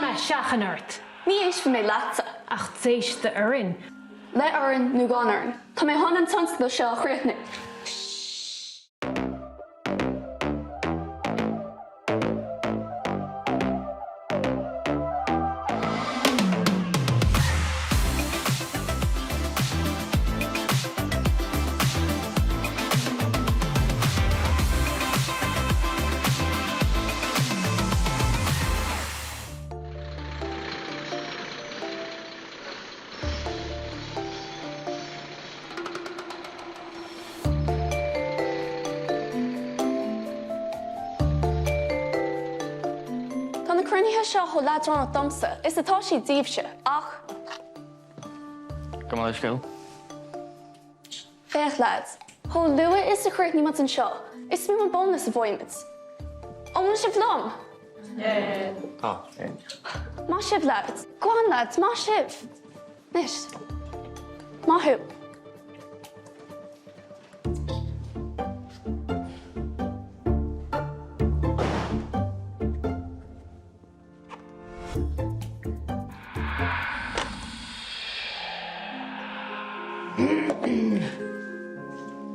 Chuir mé seachain ort! Ní éistfidh mé leatsa. Ach d'éist d'fhoireann. Le fhoireann nó gan fhoireann, tá mé chun an tionscadal seo a chríochnú. Tá na cruinnithe seo chomh leadránach domsa is atá siad daoibhse, ach. Gabh mo leithscéal. Féach lads, chomh luath is a chríochnaíonn muid anseo, is mó an bónas a bhfaighimid. An bhfuil sibh liom? Tá. Maith sibh lads. Go on lads, maith sibh! Anois. Maith thú.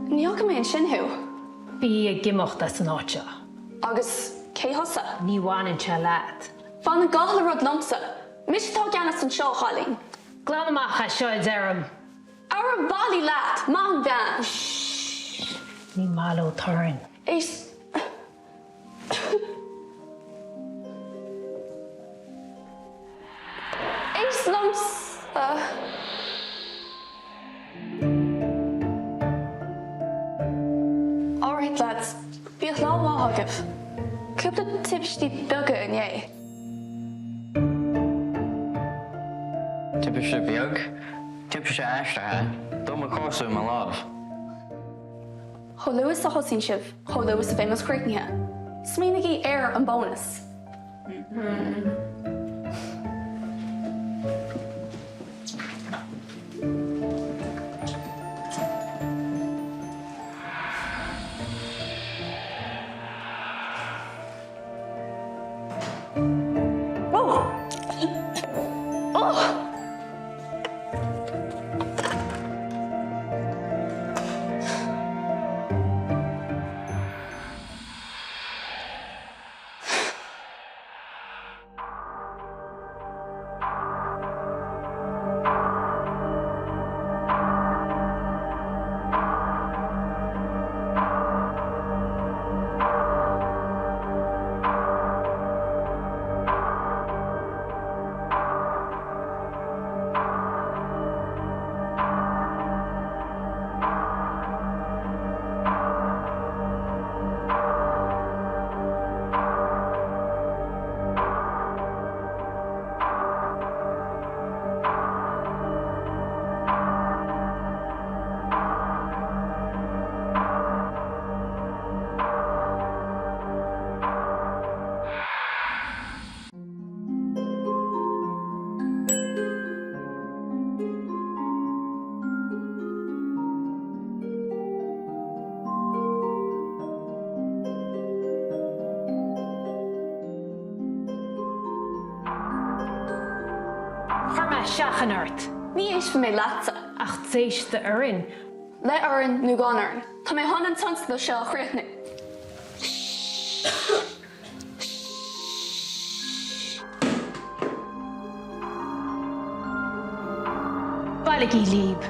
Ní fhaca mé ansin thú. Bí ag imeacht as an áit seo. Agus cé thusa? Ní bhaineann sé leat. Baineann gach uile rud liomsa. Mise atá i gceannas anseo, a chailín. Glan amach as seo, a deirim. Ar bhailigh leat, maith an bhean. Shh! Ní maith leo torann. Éist. Éist liomsa. Alright lads, bíodh lá maith agaibh. Cúpla timpistí beaga inné. Timpiste beag? Timpiste aistrithe? Dóigh mo chárta i mo lámh. Chomh luath is a thosaíonn sibh, chomh luath is a bheidh muid críochnaithe. Smaoinígí ar an bónas. Chuir mé seachain ort. Ní éistfidh mé leatsa. Ach d'éist d'fhoireann. Le fhoireann nó gan fhoireann, tá mé chun an tionscadal seo a chríochnú. Bailigí libh,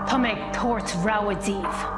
tá mé ag tabhairt rabhadh daoibh.